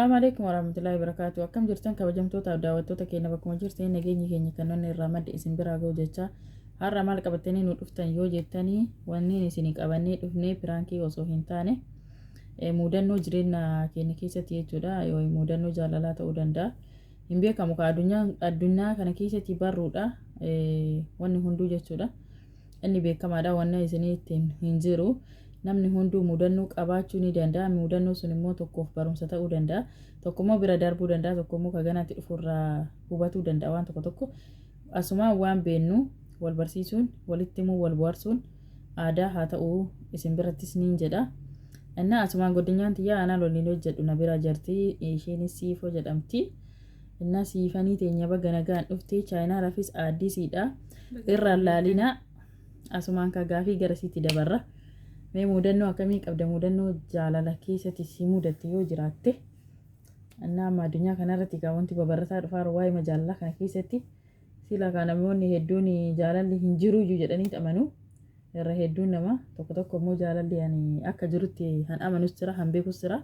Assalamu alaikum warahmatullahi wabarakatuh. Akkam jirtan kabajamtootaaf daawwattoota keenya bakkuma jirtan nageenyi keenya kan nonni irraa madde isin biraa ga'u jecha har'a maal qabattanii nu dhuftan yoo jettanii wanneen isin qabannee dhufnee piraankii osoo hin taane muudannoo jireenya keenya keessatti jechuudha yoo muudannoo jaalalaa ta'uu danda'a. Hin beekamu ka addunyaa kana keessatti barruudha wanni hunduu jechuudha. Inni beekamaadha wanna isinii ittiin hin jiru. Namni hunduu mudannoo qabaachuu ni danda'a. Mudannoo sun immoo tokkoof barumsa ta'uu danda'a. Tokko immoo bira darbuu danda'a. Tokko immoo ka ganaatti dhufurraa hubatuu danda'a waan tokko tokko. Asumaan waan beennu wal barsiisuun, walitti himuu, wal bohaarsuun aadaa haa ta'u isin birattis niin jedha. Innaa asumaan goddinyaan tiyyaa anaan waliin hojjedhu na bira jirti. Isheenis Siifoo jedhamti. Innaa siifanii teenya baga nagaan dhuftee chaayinaa rafis aaddisiidha. Irraan laalinaa asumaan ka gaafii gara sitti dabarra. Mee mudannoo akkamii qabda mudannoo jaalala keessatti si mudatte yoo jiraatte. Innaa amma addunyaa kanarratti egaa wanti babarrataa dhufaaru waa'ee jaalalaa kana keessatti sila ka namoonni hedduun jaalalli hin jiruyyuu jedhanii amanu. Irra hedduun nama tokko tokko immoo jaalalli ani akka jirutti han amanus jira han beekus jira.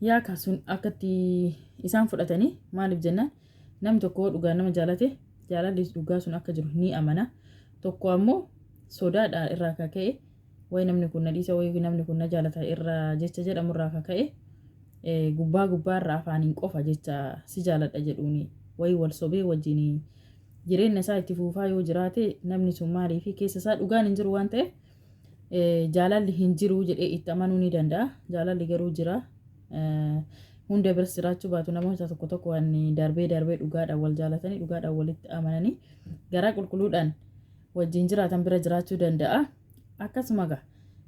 Yaa ka sun akkatti isaan fudhatanii maaliif jennaan namni tokko dhugaa nama jaalate jaalalli dhugaa sun akka jiru ni amana. Tokko ammoo sodaadha irraa ka ka'e wayi namni kun na dhiisa wayi namni kun na jaalata irraa jecha jedhamu irraa ka ka'e gubbaa gubbaa irraa afaaniin qofa jecha si jaaladha jedhuuni wayi wal sobee wajjin jireenya isaa itti fuufaa yoo jiraate namni sun maaliifi keessa isaa dhugaan hin jiru waan ta'eef jaalalli hin jiru jedhee itti amanuu ni danda'a. Jaalalli garuu jira. Hunda biras jiraachuu baatu namoota tokko tokko waan darbee darbee dhugaadhaan wal jaalatanii dhugaadhaan walitti amananii garaa qulqulluudhaan wajjin jiraatan bira jiraachuu danda'a. Akkasuma egaa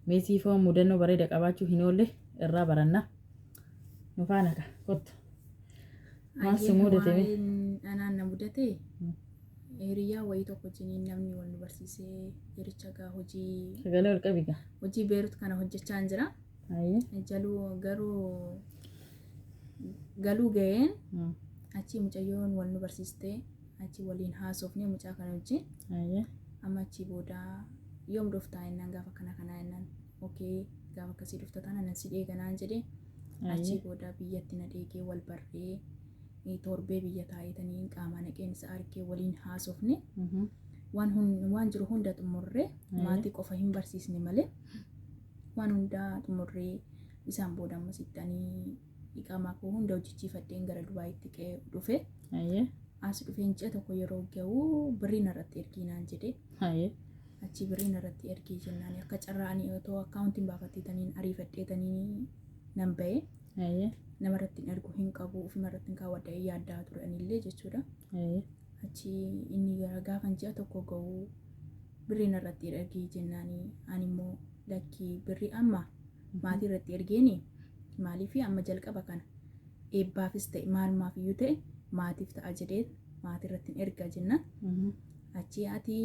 meesii foon mudannoo bareeda qabaachuu hin oolle irraa baranna. Nu faana kaa kottu. Maal si mudate mee? Waa'een anaan na mudate hiriyaa wayii tokko wajjiniin namni wal nu barsiisee hiricha gaa hojii Sagalee ol qabi gaa. Hojii Beerut kana hojjechaa jira. Ayyee. Jaluu garuu galuu ga'een achii mucayyoon wal nu barsiistee achii waliin haasofnee mucaa kana wajjin Ayyee. Amma achii booda yoom dhuftaa jennaan gaafa kana kanaa jennaan okee gaafa akkasii dhufta taana nan si dheega naan jedhee achii booda biyyatti na dheegee wal barree torbee biyya taa'eetanii qaamaa naqeen isa argee waliin haasofne waan waan jiru hunda xumurree maatii qofa hin barsiisne malee waan hundaa xumurree isaan booda ammas itti ani iqaamaa koo hunda hojjechiifadheen gara Dubaayitti qe'ee dhufe. As dhufeen ji'a tokko yeroo ga'u birrii narratti ergii naan jedhe. Achi birrii narratti ergii jennaan akka carraa ani otoo akkaawuntiin baafatteetaniin ariifadheetanii nan ba'e. Namarratti hin ergu hin qabu ofumarratti hin kaawwadha yaaddaa ture anillee jechuudha. Achi inni gara gaafan ji'a tokko ga'u birrii narratti ergii jennaani ani immoo lakkii birrii amma maatii irratti ergeeni maaliif amma jalqaba kana eebbaafis ta'e maalumaaf iyyuu ta'e maatiif ta'a jedhee maatii irratti hin erga jennaan. Achi ati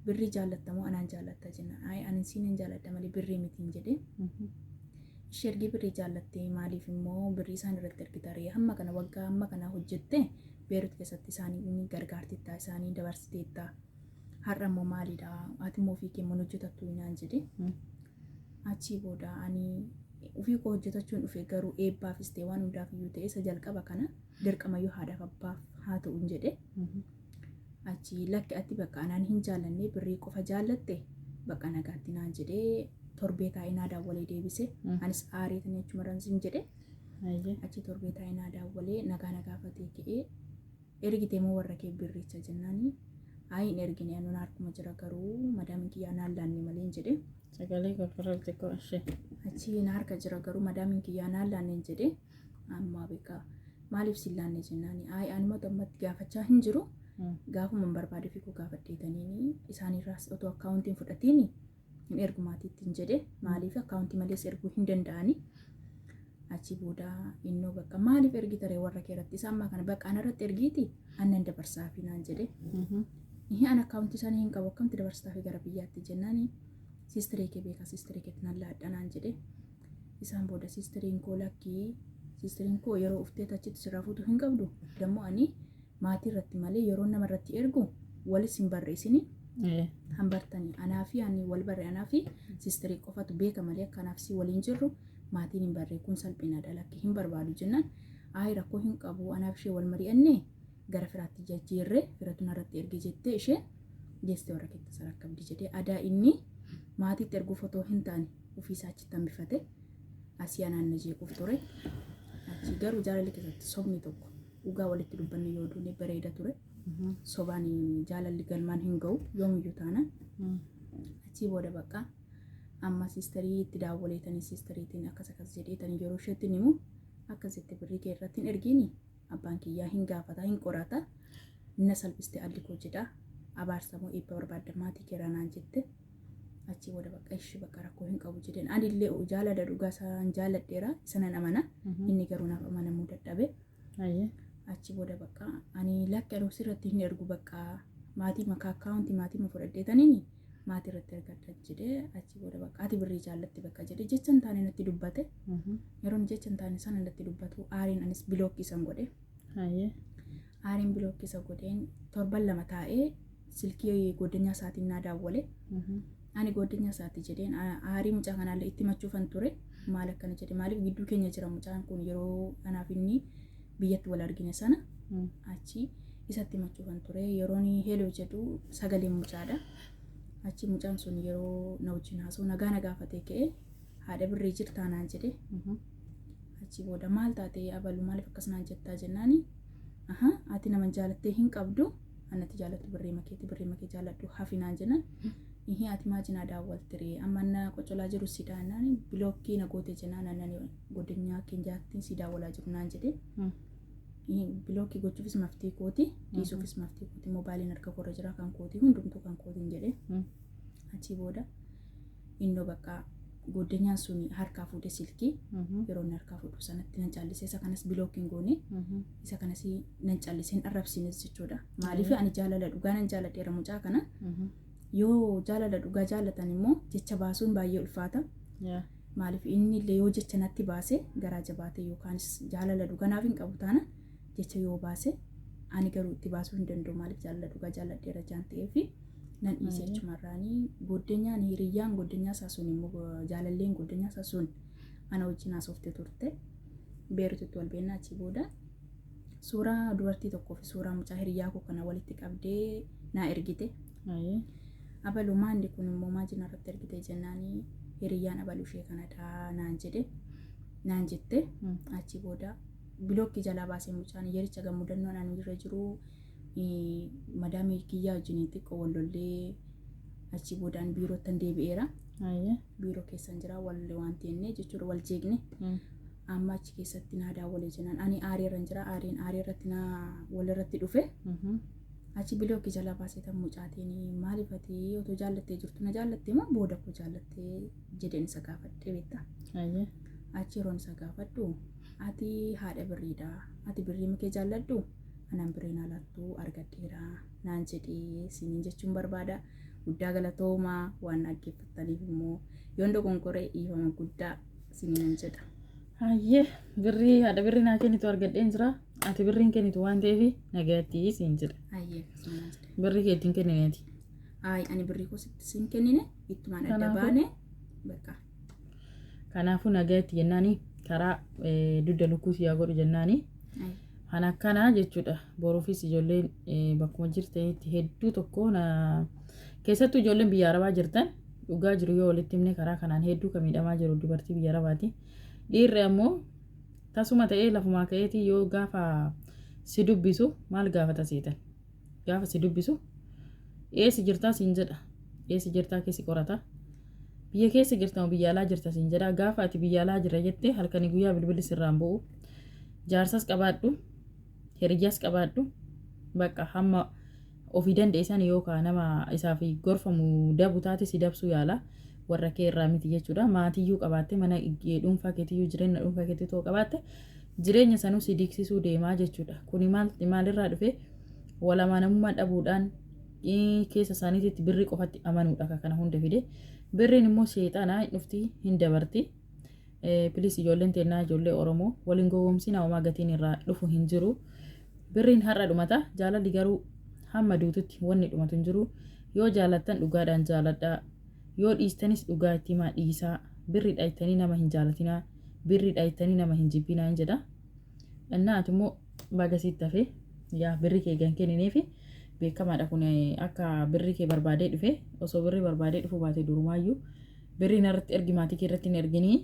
birrii jaallatta moo anaan jaallatta jennaan. Ayi ani siin hin jaalladha malee birrii mitiin jedhee. Ishee ergii birrii jaallattee maaliif immoo birrii isaan irratti ergita ree hamma kana waggaa hamma kana hojjette Beerut keessatti isaanii gargaarteetta isaanii dabarsiteetta har'a immoo maalidha ati immoo ofii kee immoo hojjetattu naan jedhe. Achii booda ani ofii koo hojjetachuun dhufe garuu eebbaafis ta'e waan hundaaf iyyuu ta'e isa jalqaba kana dirqamayyuu haadhaaf abbaaf haa ta'u jedhe. Achi lakki ati bakka anaan hin jaallanne birrii qofa jaallatte bakka nagaatti naan jedhee torbee taa'ee naa daawwalee deebise. Anis aareetanii achumarraan sin jedhe. Achi torbee taa'ee naa daawwalee nagaa na gaafatee ka'ee ergite moo warra kee birricha jennaani. Ayi hin ergine anuun harkuma jira garuu madaamiin kiyyaa naan laanne malee hin jedhe. Sagalee kolfarra xiqqoo ishee. Achi na harka jira garuu madaamiin kiyyaa naan laanne hin jedhe. Ammaa beekaa maaliif sin laanne jennaani. Ayi anumatu ammatti gaafachaa hin jiru. Gaafuma hin barbaade fi koo gaafadheetaniini isaaniirraas otoo akkaawuntiin fudhatiini hin ergu maatiitti hin jedhe maaliif akkaawuntii malees erguu hin danda'ani. Achi booda innoo bakka maaliif ergita ree warra kee irratti isa ammaa kana bakka ana irratti ergiiti annan dabarsaafi naan jedhe. Ihi an akkaawuntii isaanii hin qabu akkamti dabarsitaafi gara biyyaatti jennaani siistirii kee beekaa siistirii keetti nan laadha naan jedhe. Isaan booda siistiriin koo lakkii siistiriin koo yeroo uftee achitti sirraa fuutu hin qabdu. Dammoo ani maatii irratti malee yeroo nama irratti ergu walis hin barre isini han bartanii anaa fi ani wal barre anaa fi siistirii qofatu beeka malee akka anaaf si waliin jirru Maatiin hin barree kun salphinaadha, lakki hin barbaadu jennaan, ayi rakkoo hin qabu, anaaf ishee wal mari'annee gara firaatti jajjiirree firatu narratti erge jettee ishee geessite warra keetti sarakkabdi jedhee adaa inni maatiitti erguuf otoo hin taane ofiisaa achitti hambifate asii anaan na jeequuf ture. Achi garuu jaalalli keessatti sobni tokko dhugaa walitti dubbanne yoo duune bareeda ture. Sobaan jaalalli galmaan hin ga'u yoomiyyuu taanaan. Achii booda bakka amma siistarii itti daawwaleetanii siistariitiin akkas akkas jedheetanii yeroo isheetti himu akkasitti birrii kee irratti hin ergiini, abbaan kiyyaa hin gaafata, hin qorata, na salphiste alli koo jedha, abaarsa moo eebba barbaadda maatii keeraa naan jette. Achii booda bakka ishii bakka rakkoo hin qabu jedheen. Anillee jaalala dhugaa isaan jaaladheera, isa nan amana, inni garuu naaf amanamuu dadhabe. Achi booda bakka ani lakki ani sirratti hin ergu, bakka maatii makaa akkaawuntii maatii ma fudhadheetaniini maatii irratti ergadha jedhee. Achi booda bakka ati birrii jaallatti bakka jedhee jecha hin taane natti dubbate. Yeroon jecha hin taane sana natti dubbatu aariin anis block isan godhe. Aariin block isa godheen torban 2 taa'ee silkii goddanyaa isaatiin naa daawwale. Ani goddanyaa isaati jedheen aarii mucaa kanaallee itti machuufan ture. Maal akkana jedhe, maaliif gidduu keenya jira mucaan kun, yeroo anaaf inni biyyatti wal argine sana achi isatti machuufan ture. Yeroon hello jedhu sagaleen mucaadha. Achi mucaan sun yeroo na wajjin haasa'u nagaa na gaafatee ka'ee, haadha birrii jirtaa naan jedhe. Achi booda maal taatee, abalu maaliif akkas naan jettaa jennaani, aha, ati nama jaalattee hin qabdu, anatti jaalattu birrii makeeti, birrii makee jaaladhu hafi naan jennaan. Ihii, ati maa jinaa daawwaltiree, amma na qocolaa jiru si daannaan block na goote jennaan, anani godinyaa keenyaatti si daawwalaa jiru naan jedhe. Block gochuufis maftii kooti, dhiisuufis maftii kooti, moobaayiliin harka koorra jira kan kooti, hundumtuu kan kootiin jedhe. Achii booda innoo bakka goddinyaan sun harkaa fuudhe silkii. Yeroo inni harkaa fuudhu sanatti nan callise, isa kanas block hin goone, isa kanas nan callise, hin arrabsines jechuudha. Maaliif ani jaalala dhugaa nan jaaladheera mucaa kana. Yoo jaalala dhugaa jaalatan immoo jecha baasuun baay'ee ulfaata. Maaliif inni illee yoo jecha natti baase garaa jabaate yookaanis jaalala dhugaa naaf hin qabu taana jecha yoo baase ani garuu itti baasuu hin danda'u. Maaliif jaalala dhugaa jaaladheera jaan ta'eef nan dhiise achumarraanii. Goddenyaan hiriyyaan goddenyaa isaa sun immoo jaalalleen goddenyaa isaa sun ana wajjin haasofte turte. Beeruutitti wal beennaa. Achii booda suuraa dubartii tokkoo fi suuraa mucaa hiriyyaa koo kana walitti qabdee naa ergite. Abaluu maanni kun immoo maa jina irratti ergite jennaanii, hiriyyaan abaluu ishee kanadha naan jedhe naan jette. Achi booda block jalaa baasee mucaan yericha gammudannoon ani irra jiru madaamii kiyyaa wajjin xiqqoo wal lollee achi boodaan biiroottan deebi'eera. Biiroo keessan jira wal waan teenne jechuudha, wal jeeqne. Amma achi keessatti naa daawwalee jennaan ani aarii irra jira, aariin aarii irratti naa walirratti dhufe. Achi block jalaa baasee tan mucaatiin maaliif ati otoo jaallattee jirtu na jaallattee moo booda koo jaallattee jedheen isa gaafadhe beektaa. Achi yeroon isa gaafadhu, ati haadha birriidha, ati birrii makee jaalladhu, anaan birrii naa laattuu argadheera naan jedhee siniin jechuun barbaada. Guddaa galatoomaa, waan dhaggeeffattaniif immoo yoon dogongoree dhiifama guddaa siniin jedha. Hayyee, birrii haadha birrii naa kennitu argadheen jira. Ati birriin kennitu waan ta'eef nagaatti siin jedha. Hayyee, akkasuma naan jedhe. Birrii kee ittiin kennineeti. Ayi, ani birrii koo sitti siin kennine, ittumaan adda baane bakka. Kanaafuu nagaatti jennaani karaa dugda lukkuu si yaa godhu jennaani. Kan akkanaa jechuudha. Boruufis ijoolleen bakkuma jirtanitti hedduu tokko na keessattuu ijoolleen biyya arabaa jirtan dhugaa jiru yoo walitti himne karaa kanaan hedduu kan miidhamaa jiru dubartii biyya arabaati. Dhiirri ammoo tasuma ta'ee lafumaa ka'eetii yoo gaafa si dubbisu maal gaafata seetan? Gaafa si dubbisu eessi jirtaa siin jedha. Eessi jirtaa keessi qorata. Biyya keessa jirta moo biyya alaa jirta siin jedha. Gaafa ati biyya alaa jira jettee halkanii guyyaa bilbilli sirraan bu'u. Jaarsas qabaadhu, hiriyyaas qabaadhu, bakka hamma ofii danda'e san yookaan nama isaaf gorfamu dabu taate si dabsuu yaala. Warra kee irraa miti jechuudha. Maatiyyuu qabaatte, mana dhuunfaa keetiyyuu, jireenya dhuunfaa keetii ta'uu qabaatte, jireenya sanuu si diigsisuu deemaa jechuudha. Kuni maal maalirraa dhufe? Wal amanamummaa dhabuudhaan keessa isaaniititti birrii qofatti amanuudha akka kana hunda fide. Birriin immoo seexanaa, hin dhufti, hin dabarti. Please, ijoolleen teennaa, ijoollee Oromoo, waliin gowwoomsinaa, homaa gatiin irraa dhufu hin jiru. Birriin har'a dhumata, jaalalli garuu hamma duututti wanni dhumatu hin jiru. Yoo jaalattan dhugaadhaan jaaladhaa. Yoo dhiistanis dhugaa itti himaa dhiisaa. Birrii dhaytanii nama hin jaalatinaa. Birriidha jettanii nama hin jibbinaa hin jedha. Innaa ati immoo baga sitti hafe yaa birrii kee gan kennineefi beekamaadha kun akka birrii kee barbaadee dhufe osoo birrii barbaadee dhufuu baate durumaayyuu birrii narratti ergi maatii kee irratti hin erginii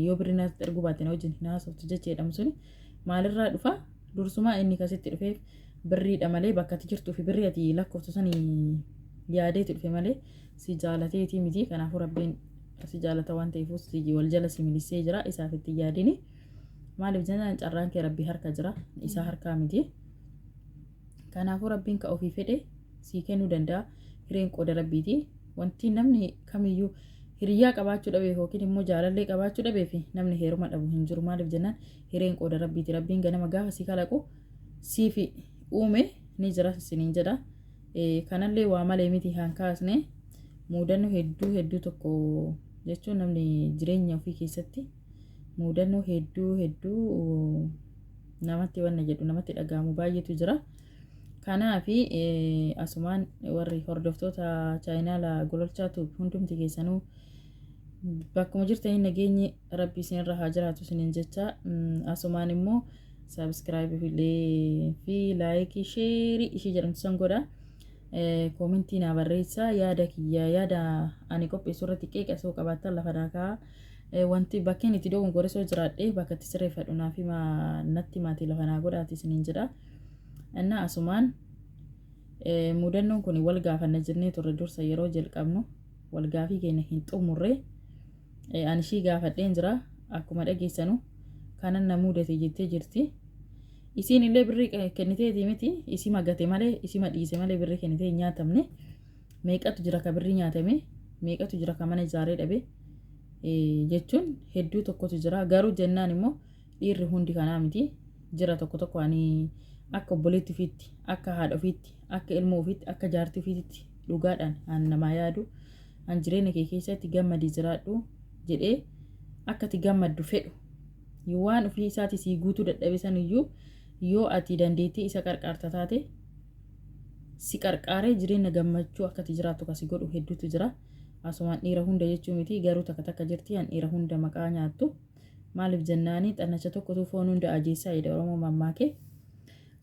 yoo birrii narratti erguu baate na wajjin hin haasoftu jecha jedhamu suni maalirraa dhufa dursumaa inni kasitti dhufeef birriidha malee bakka ati jirtuu fi birrii ati lakkooftu sanii yaadeeti dhufe malee si jaalateetii miti kanaafuu rabbiin si jaalata waan ta'eef si wal jala si milissee jira isaaf itti yaadini maaliif jennaan carraan kee rabbii harka jira isaa harkaa miti kanaafuu rabbiin ka ofii fedhe sii kennuu danda'a hireen qooda rabbiiti wanti namni kamiyyuu hiriyaa qabaachuu dhabeef yookiin immoo jaalallee qabaachuu dhabeef namni heeruma dhabu hin jiru maaliif jennaan hireen qooda rabbiiti rabbiin ganama gaafa si kalaqu siifi uume ni jira isiniin jedha Kanallee waa malee miti kan kaasne muudannoo hedduu hedduu tokko jechuun namni jireenya ofii keessatti muudannoo hedduu hedduu namatti wanna jedhu namatti dhaga'amu baay'eetu jira. Kanaafi asumaan warri hordoftoota chaayinaala Gololchaa Tube hundumti keessanuu bakkuma jirtanii nageenyi rabbi isinirra haa jiraatu isiniin jecha asumaan immoo Subscribe illee fi like share ishee jedhamtu san godha. Koomentii naa barreessaa yaada kiyya yaada ani qopheessu irratti qeeqa soo qabaattan lafa naa kaa'a. Wanti bakkeen itti dogongore soo jiraadhe bakka itti sirreeffadhu naaf himaa natti maatii lafa naa godhaati isiniin jedha. Innaa asumaan mudannoon kun wal gaafanna jennee turre dursa yeroo jalqabnu wal gaafii keenya hin xumurre. Ani ishii gaafadheen jira akkuma dhageessanu kanan na muudate jettee jirti. Isiin illee birrii kenniteeti miti isima gate malee isima dhiise malee birrii kennitee hin nyaatamne. Meeqatu jira ka birrii nyaatame meeqatu jira ka mana ijaaree dhabe jechuun hedduu tokkotu jira garuu jennaan immoo dhiirri hundi kanaa miti jira tokko tokko ani akka obboleetti ofiitti akka haadha ofiitti akka ilmoo ofiitti akka jaartii ofiitti dhugaadhaan an namaa yaadu an jireenya kee keessatti gammadii jiraadhu jedhee akka ati gammaddu fedhu waan ofii isaatii sii guutuu dadhabe saniyyuu yoo ati dandeettii isa qarqaarta taate si qarqaaree jireenya gammachuu akka ati jiraattu kasi godhu hedduutu jira. Asumaan dhiira hunda jechuu miti garuu takka takka jirti an dhiira hunda maqaa nyaattu. Maaliif jennaani xannacha tokkotu foon hunda ajeessaa jedhe Oromoo mammaake.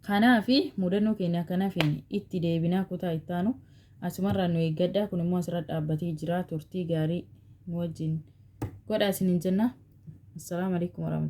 Kanaafi mudannoo keenya kanafiin itti deebinaa kutaa ittaanu Asumarraa nu eeggadhaa kun immoo asirra dhaabbatee jira turtii gaarii nu wajjin godhaa isiniin jenna. Assalaamu alaikum warahmatullahi.